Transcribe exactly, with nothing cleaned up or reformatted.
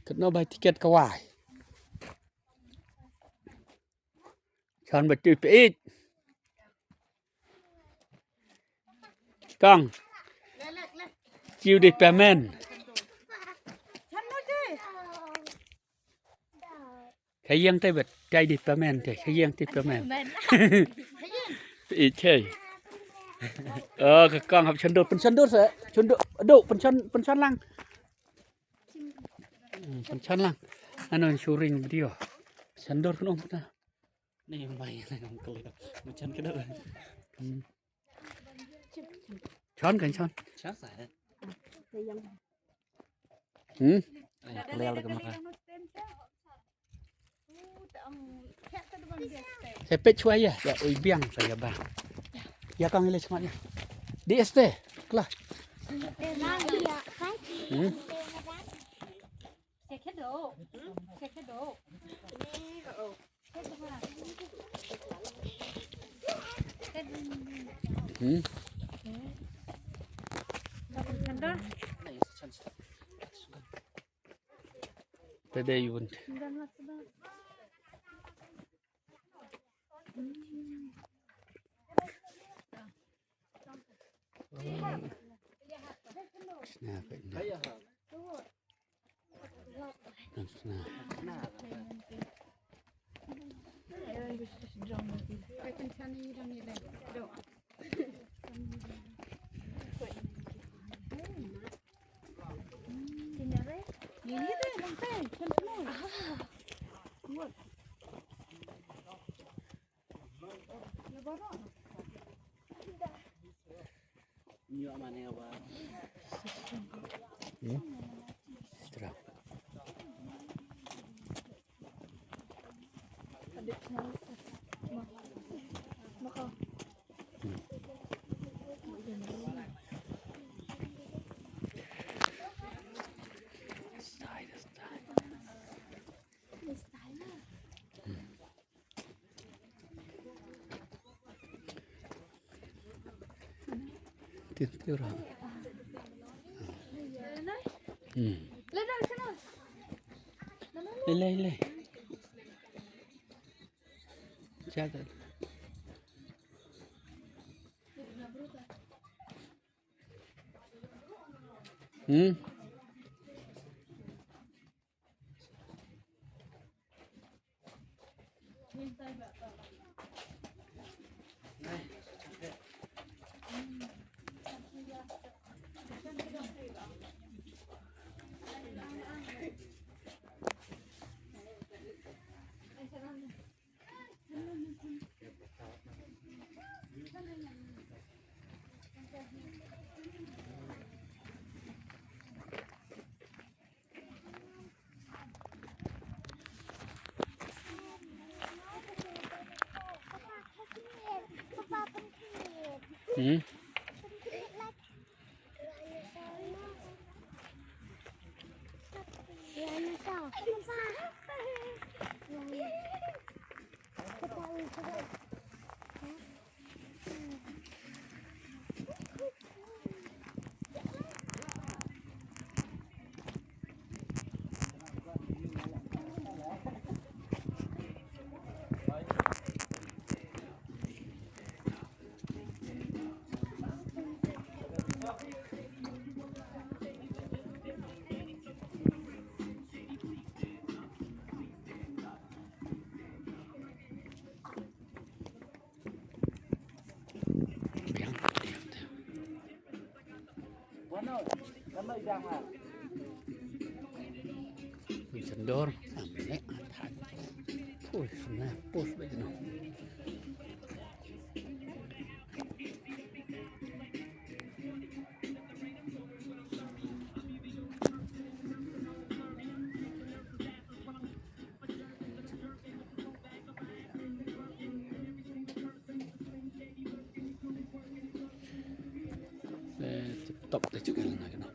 Katno bai tiket ka wai. Chan ba tui peit. Kong. Chiu di payment. Ka yang te bet, tai di payment te, ka yang te payment. Peit che. Oh, ka kong hap chandur, pynsandur sa, chandur, adu, pynsan, pynsan lang. Hmm, pynsan lang. Ano shooting video. Chandur kano pynsan. Ni mai lang kali. Macam kena. Hmm. Chon kan chon. Chon sa. Hmm? Ay, kali ada kamera. Saya pet chua ya, ya ui biang saya ba. Ya kang ile chmat ya. Di este, kla. Hmm? Hmm? Today you won't. Tin, tin, ra. Hmm. Lei, lei, lei. Jaga. Hmm. Hmm? Sendor, sampai nih, atas. Push, nah, push baik no. Eh, tip top te juga lah, nak kena.